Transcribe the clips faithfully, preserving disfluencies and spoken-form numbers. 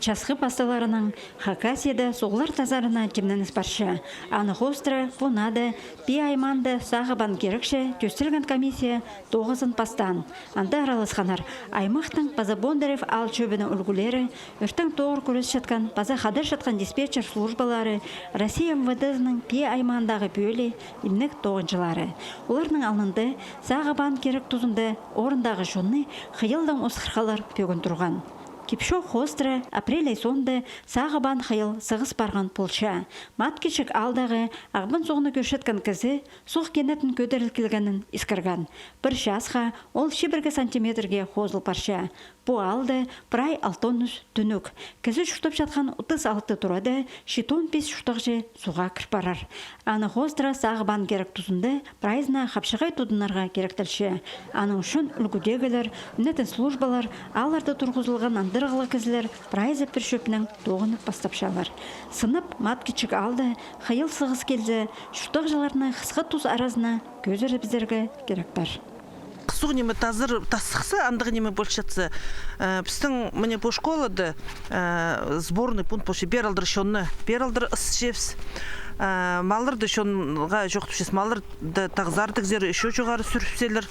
Часхы пасталарынаң Хакасияда суғлар тазарына тимненіс парча. Аны хоостыра пу наада Пии аймаанда Сағыбан кирекче тӧстелген комиссия тоғызын пастаан. Анда араласханнар аймахтың паза Бондарев аал чӧбінің ӱлгӱлері, ӧрттең тоғыр кӱресчеткен паза хадарчатхан диспетчер службалары, Россия МВД-сының Пии аймаандағы пӧлии, имнег тоғынҷылары. Оларның алнында Сағыбан кирек тузында орындағы чонны хыйалдаң осхырхалар пӧгін турған. Кип-чоох хоостыра апрель ай соонда Сағыбан хыйал сығыс парған полча. Мат Кічік аалдағы Ағбан суғны кӧрчеткен кізі суғ кинетін кӧдіріл килгенін искірген. Пір часха ол чибіргі сантиметрге хозыл парча. Пу аалда прай алтон ӱс тӱнӱк. Кізі чуртапчатхан отыс алты турада читон пис чуртағҷы суға кір парар. Аны хоостыра Сағыбан кирек тузында прайзына хапчағай тудынарға киректелче. Аның ӱчӱн ӱлгӱдегілер, ӱнетін службалар, аалларда турғызылған нандырығлығ кізілер прайзы пір чӧпнең тоғынып пастапчалар. Сынап, Мат Кічік аалда хыйал сығыс килзе, чуртағҷыларны хысха тус аразына кӧзірібізерге кирек пар. Суғ ниме тазар, тас сыхса, андағ ниме полчатса, э, пістің, міне, пу школада, э, сборный пункт полча, пеер алдыр чонны, пеер алдыр ысчабыс. Э, малларды чонға чоохтапчабыс, малларды тағзар тігзер, ещё чоғары сӱріпселер.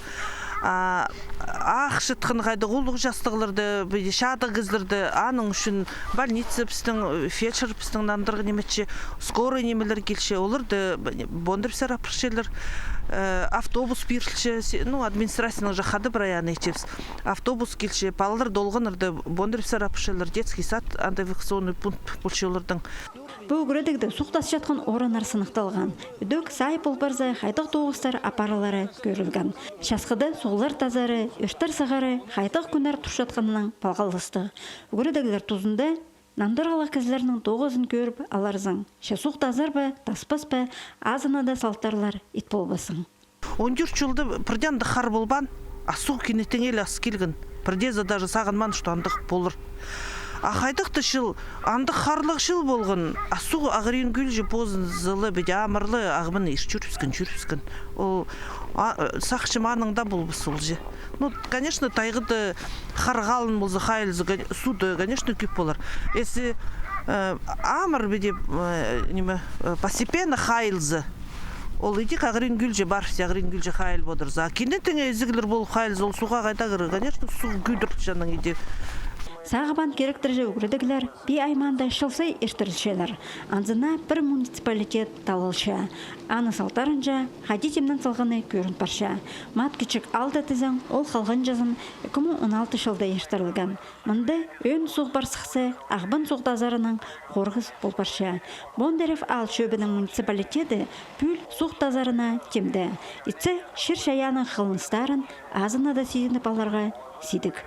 А, ахчатхан хайдағ улуғ частығларды, пиди чадығ кізілерді, аның ӱчӱн больница пістің, э, фельдшер пістің нандырығ ниме итче, скорый нимелер килче, оларды Бондаревсер апарчалар, э, автобус пирілче, се-, ну, администрацияның же хада прай аны итчебіс. Автобус килче, палалар толғаннарны Бондаревсер апарчалар, детский сад, анда эвакуационный пункт полча олардың. Пу ӱгредігде суғ тасчатхан орыннар сыныхталған. Ідӧк сай пол парза, хайдағ тоғыстар апарылары кӧрілген. Часхыда суғлар тазары, ӧрттер сығары хайдағ кӱннер турчатханнаң палғалыстығ. Ӱгредіглер тузында нандырығлығ кізілернің тоғызын кӧріп аларзың. Че суғ тазар ба, таспас па, азынада салтарлар ит полбассың. Он тӧрт чылда пірдее андағ хар полбаан, а суғ кинетеңел ас килген. Пірдеезі даже сағынмаан, что андағ полар. А хайдағ-да чыл, андағ харлығ чыл полған, а суғ ағырин кӧлҷе позын зылы, пиди амырлы ағбан ир чӧрібіскен, чӧрібіскен. Ол, а, сағынчам, анаң даа полбас ол же. Ну, конечно, тайғада хар халын полза, хайылзы, кон-, суғ даа, конечно, кӧп полар. Если, э, амыр пиди, э, ниме, э, постепенно хайылза, ол идӧк ағырин кӧлҷе парып, ағырин кӧлҷе хайыл одырза. А кинетең изіглер полып хайылза, ол суғ хайда кирер, конечно, суғ кӧдірілче анаң идӧк. Сағыбан киректерҷе ӱгредіглер Пии аймаанда чыл сай иртірілчелер. Анзына пір муниципалитет талалча. Аның салтарынҷа хайди тимнен салғаны кӧрін парча. Мат Кічік аалда тізең, ол халғанҷызын ікі муң он алты чылда иртірілген. Мында ӧӧн суғ пар сыхса, Ағбан суғ тазарынаң хорғыс пол парча. Бондарев аал чӧбінің муниципалитеті пӱӱл суғ тазарына тимде. Итсе, чир-чайаанның хылыныстарын азынада сизініп аларға сидік.